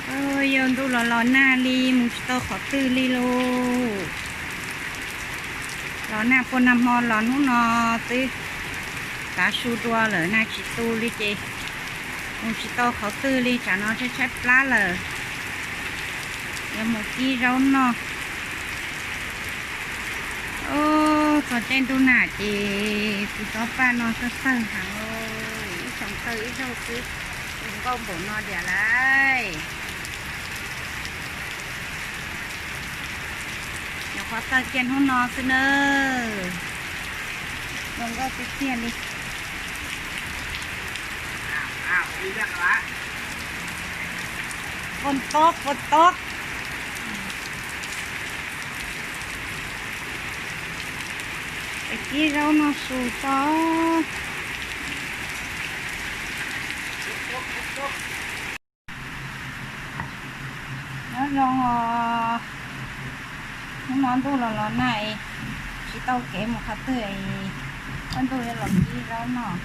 Yog ntuj los los nag li, mus tsis tau qhov twg li lauj. Los nag puag nag hmo los hnub no twb tav su dua lawm, nag tsis tu li ces mus tsis tau qhov twg li, tsam no tshaib tshaib plab lawm. Yuav mus kib zaub noj. Txog caij ntuj nag ces tus tob paj no txawj txawj heev, ib xyoo txawj ib zaug xwb, zoo nkauj npaum no diam lauj. Nyuam qhuav txawj kiag hnub no xwb nawb, zoo nkauj tiag tiag li. Pua tob, pua tob. Peb kib zaub noj su tso. Nyob zoo os, hnub no ntuj los los nag, tsis tau kev mus qhov twg, kaj ntug yuav los kib zaub noj.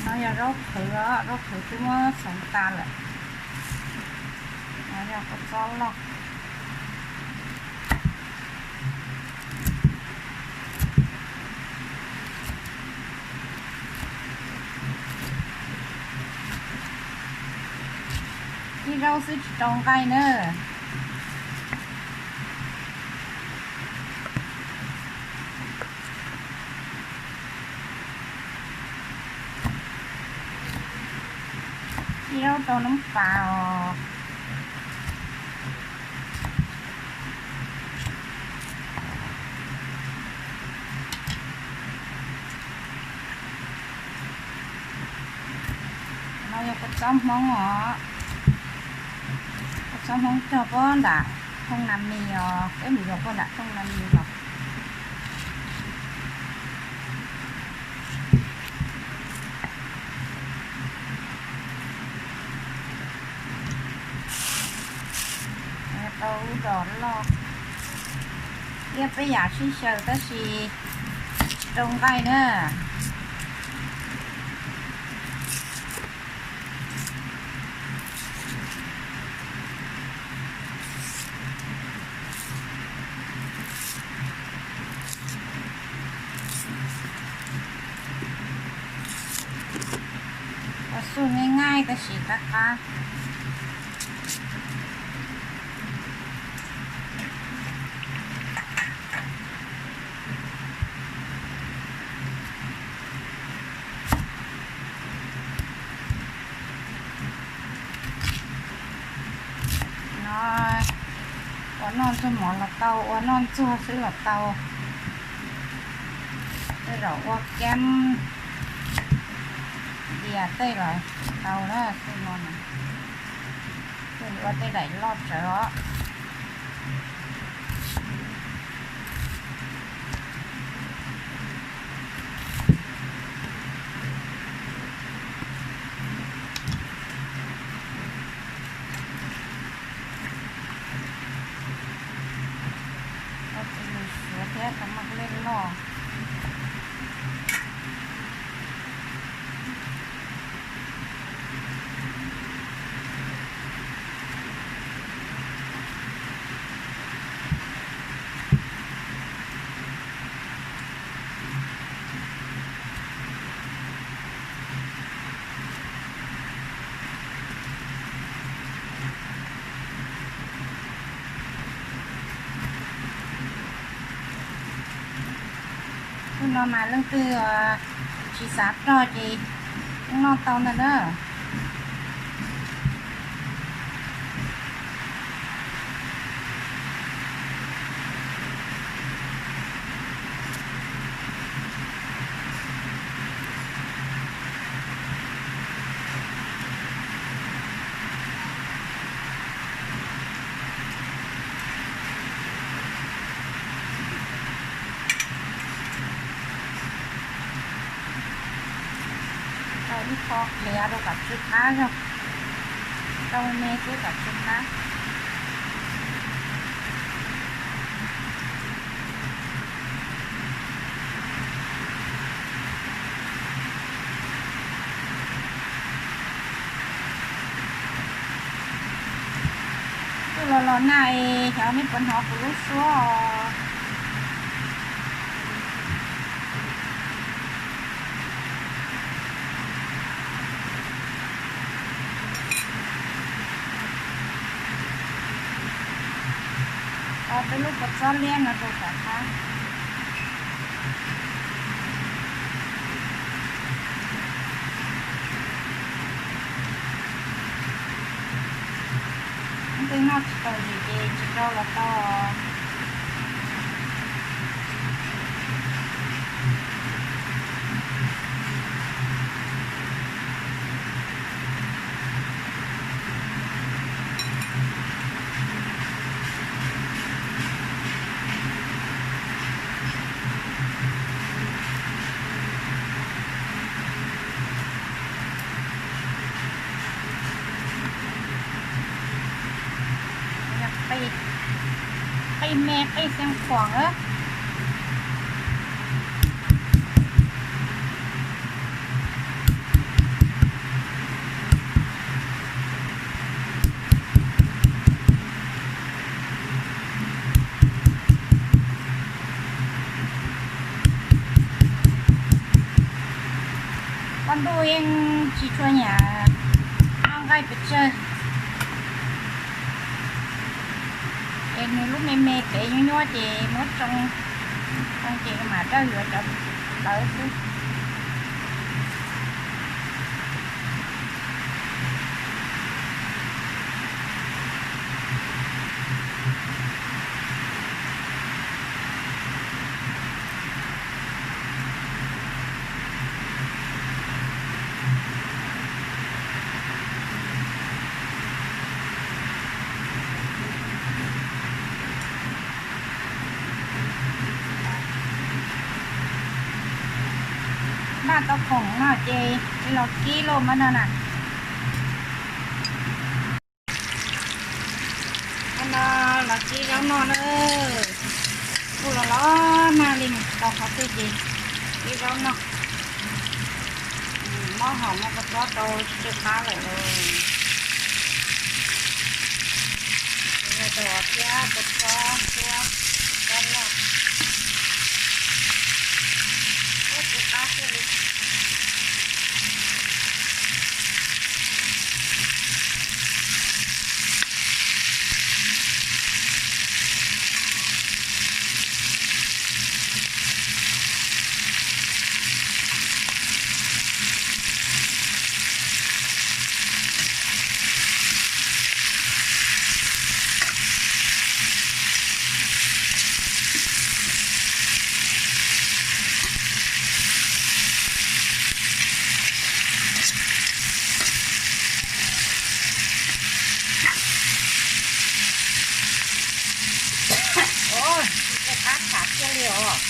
No yog zaub qhwv os, zaub qhwv twb muab xoov tas lawm. No yog kua txob loj. Ib zaub xwb tsis rau nqaij na. Ib zaub rau noob pas os. No yog kua txob Hmoob os. Kua txob Hmoob cog puag nram thooj Nas Mis os, peb mus yuav puag nram thooj Nas Mis los. Tau lub dos loj, thiab peb yam sib xyaw tab sis tsis rau nqaij na. Ua xuj nyaj nyaj tab sis qab qab. No ua noj ntxuag mov los tau, ua noj ntxuag xwb los tau. Tej zaum ua kab dias tej los tau na, tej no na. Tej ua tej daim loj tsawv os. Ua txiv lws suav thiab tau maj lej loj. Hnub no mas leej twg tsis xav rog ces noj tau ntag na. Rau ib qho qhiav rau kom tsw qab zog, rau me xwb kom tsw qab. Los nag, xyov nej puas hnov kuv lub suab os. Tau peb lub kua txob liab no rau tom qab. Leej twg noj tsis tau zim ces tsis rau los tau. Qij me qij xeeb khuam lawm. Poj ntuj yeej tsis tshua nyiam noj nqaij pes tsawg, es nws lub me me pem nyuaj nyuaj ces muab tsoo, tsoo ces mam dawj yuav cov tawv xwb. Npaj tau khoom no ces los kib lauj mas no na. Hnub no los kib zaub noj na. Kuj los los nag li mus tsis tau qhov twg ces kib zaub noj. Mob hom muaj kua txob rau tsw qab lawm los. Rau thiab kua txob thiab zaub noj. Ub, tsw qab thiaj li. Ua, tsw qab tshav thiaj li os.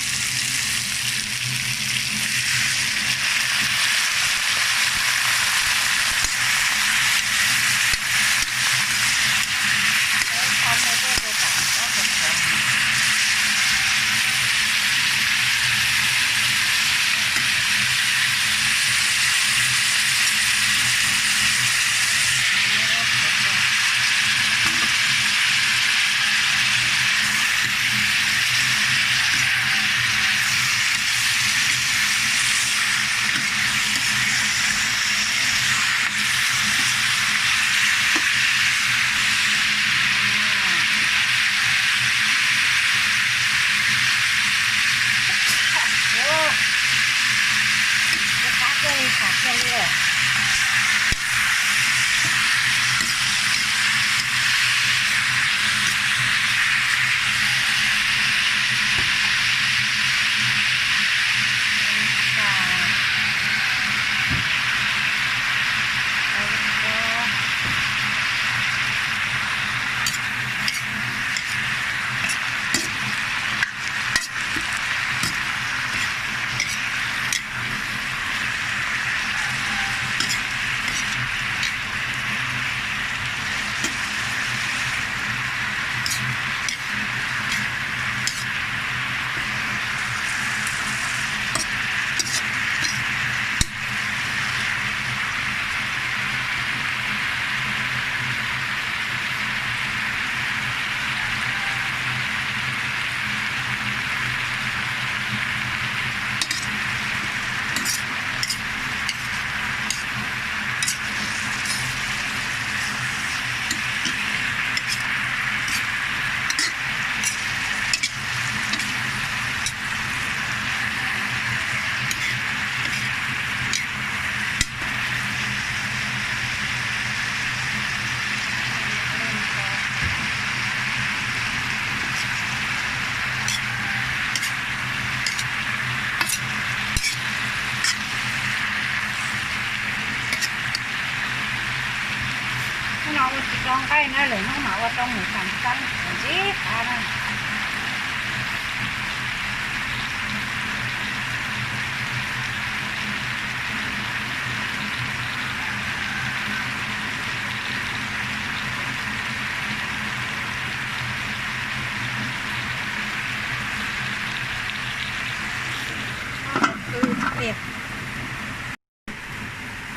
Nqaij na, lwm hnub mam ua rau mus tam tam ntsib qab na.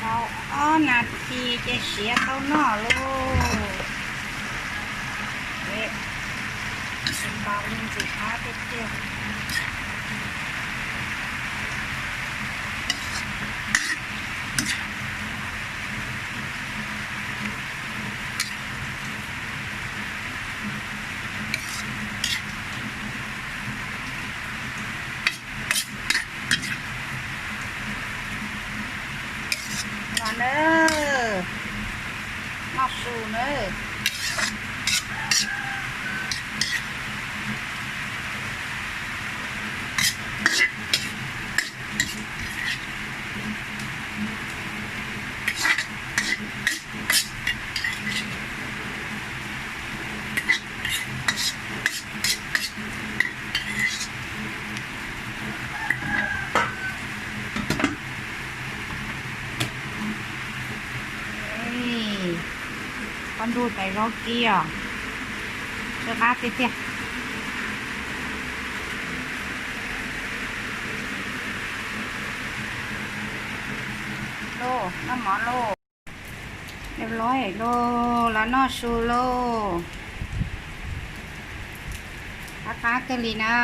Tau ob nas this ces siav tau noj lauj. Npaum li ntxim qab tiag tiag. Los nawb, noj su nawb. Pob ntuj tais zaub kib os, tsw qab tiag tiag. Lauj, noj mov lauj. Ua li lauj, los noj su lauj. Qab qab kawg li na.